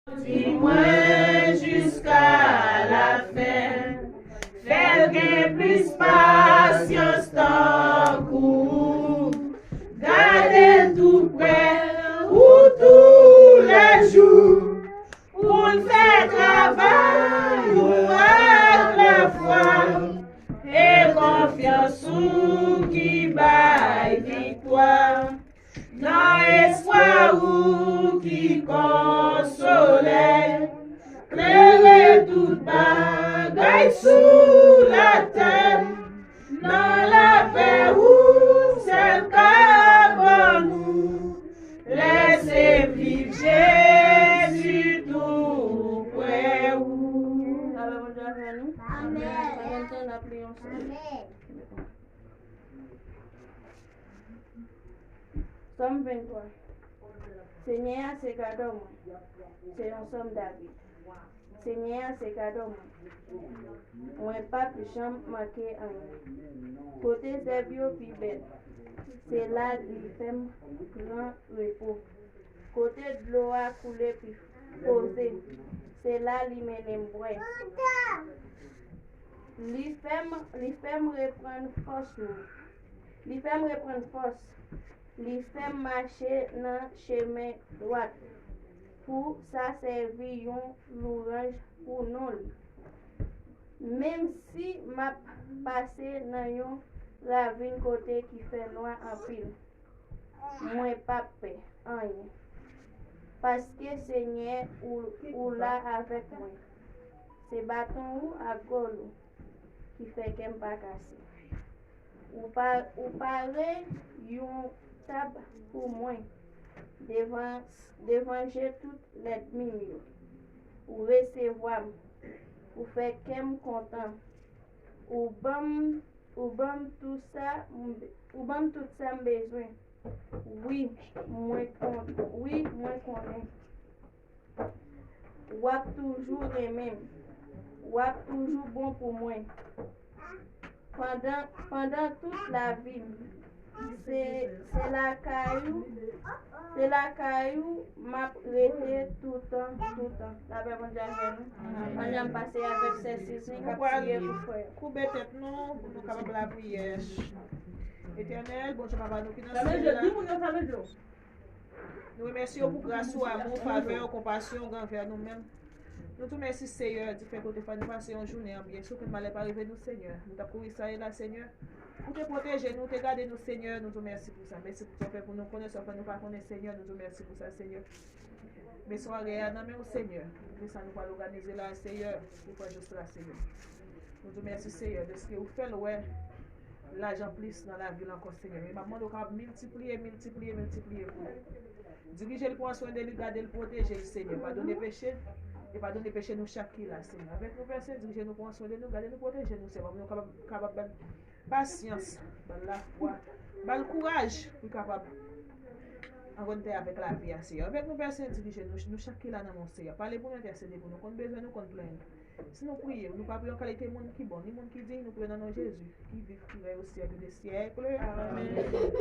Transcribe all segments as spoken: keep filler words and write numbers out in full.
Di mwen jiska lafen. Fè l gen plis pasyans tankou w. Gade l tou prè ou toulèjou. Pou n fè travay ou ak lafwa. E konfyans ou ki bay viktwa. Nan espwa ou ki konsolè, klere tout bagay sou latè. Nan lapè ou sèl ka ban nou, lèse viv Jezi tou prè ou. Sa va, Bondye avè nou? Amèn. An menm tan, n ap li yon sòm. Sòm venntwa. Senyè a se gadò mwen. Se yon sòm David. Senyè a se gadò mwen. Mwen p ap janm manke anyen. Kote zèb yo pi bèl, se la li fè m pran repo. Kote dlo a koule pi poze, se la li mennen m bwè. Li fè m, li fè m reprann fòs mwen. Li fè m reprann fòs. Li fè m mache nan chemen dwat pou sa sèvi yon lwanj pou non li. Menm si m ap pase nan yon ravin kote ki fè nwa anpil, mwen p ap pè anyen, paske Senyè ou, ou la avèk mwen. Se baton ou ak gòl ou ki fè kè m pa kase. Ou pa, ou pare yon tab pou mwen devan, devan je tout lènmi m yo. Ou resevwa m. Ou fè kè m kontan. Ou ban m, ou ban m tout sa m be-, ou ban m tout sa m bezwen. Wi, mwen kon-, wi, mwen konnen. W ap toujou renmen m. W ap toujou bon pou mwen. Pandan, pandan tout lavi m, se, se lakay ou, se lakay ou m ap rete toutan, toutan. Lapè Bondye avè nou. Pandan m pase avèk sè Sizi k ap priye pou frè yo. Koube tèt nou, pou nou kapab lapriyè. Etènèl, Bondye Papa nou ki nan syèl la. Nou remèsye w pou gras ou, amou w, favè w, konpasyon w gen anvè nou menm. Nou di w mèsi, Seyè, di fè ke w te fè nou pase yon jounen an byen. Si okenn malè pa rive nou, Seyè, nou t ap kouri sa e la, Seyè. Ou te pwoteje nou, ou te gade nou, Seyè, nou di w mèsi pou sa. Mèsi pou sa w fè pou nou konnen, sa w fè nou pa konnen, Seyè, nou di w mèsi pou sa, Seyè. Men sware a nan men w, Seyè. Men sa nou pral òganize la, Seyè, pou fè jous la, Seyè. Nou di w mèsi, Seyè, dèske ou fè l wè lajan plis nan lavi l ankò, Seyè. E m ap mande w kapab miltipliye, miltipliye, miltipliye pou li. Dirije l, pran swen de li, gade l, pwoteje l, Seyè. Padone peche, e padone peche nou chak ki la, Seyè. Avèk nou, Pè Sen, dirije nou, pran swen de nou, gade nou, pwoteje nou, Seyè. Pou nou kapab, kapab ba l pasyans, ba l lafwa, ba l kouraj pou l kapab anrète avèk lavi a, Seyè. Avèk nou, Pè Sen, dirije nou, nou chak ki la nan men w, Seyè. Pale pou nou, entèsede pou nou, konn bezwen nou, konn plenn nou. Si nou priye w, nou pa priye w an kalite moun ki bon, ni moun ki diy, nou priye w nan non Jezi, ki viv, ki rèy o syèk de syèk. Amèn.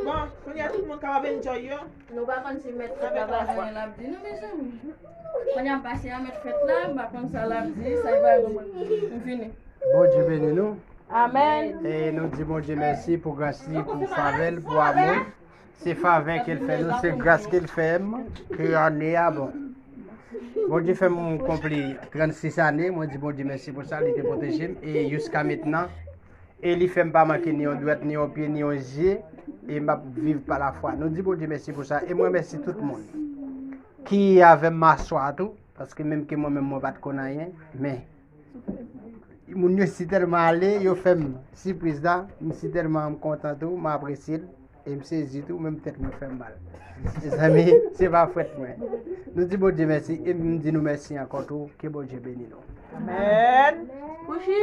Bon, kounye a tout moun kapab enjoy yo. Nou pa konn si mèt fèt la pa gen anyen l ap di, non, mezanmi. Kounye a m pase a mèt fèt la, m pa konn sa l ap di, sa l va di. M fini. Bondye beni nou. Amèn. E nou di Bondye mèsi pou gras li, pou favè l, pou amou l. Se favè ke l fè nou, se gras ke l fè m, ke ane a bon. Bondye fè m konpli trannsis ane, mwen di Bondye mèsi pou sa, li te pwoteje m, e jiska mentnan, e li fè m pa manke ni yon dwèt, ni yon pye, ni yon zye, e m ap viv pa lafwa. Nou di Bondye mèsi pou sa, e mwen mèsi tout moun ki avè m aswè a tou, paske menm ke mwen menm mwen pa t konn anyen, men moun yo si tèlman ale, yo fè m sipriz la, m si tèlman m kontan tou, m apresye l, e m sezi tou, menm tèt mwen fè m mal. Mezanmi, se pa fòt mwen. Nou di Bondye mèsi, e m di nou mèsi ankò tou, ke Bondye beni nou. Amèn. Kouchi.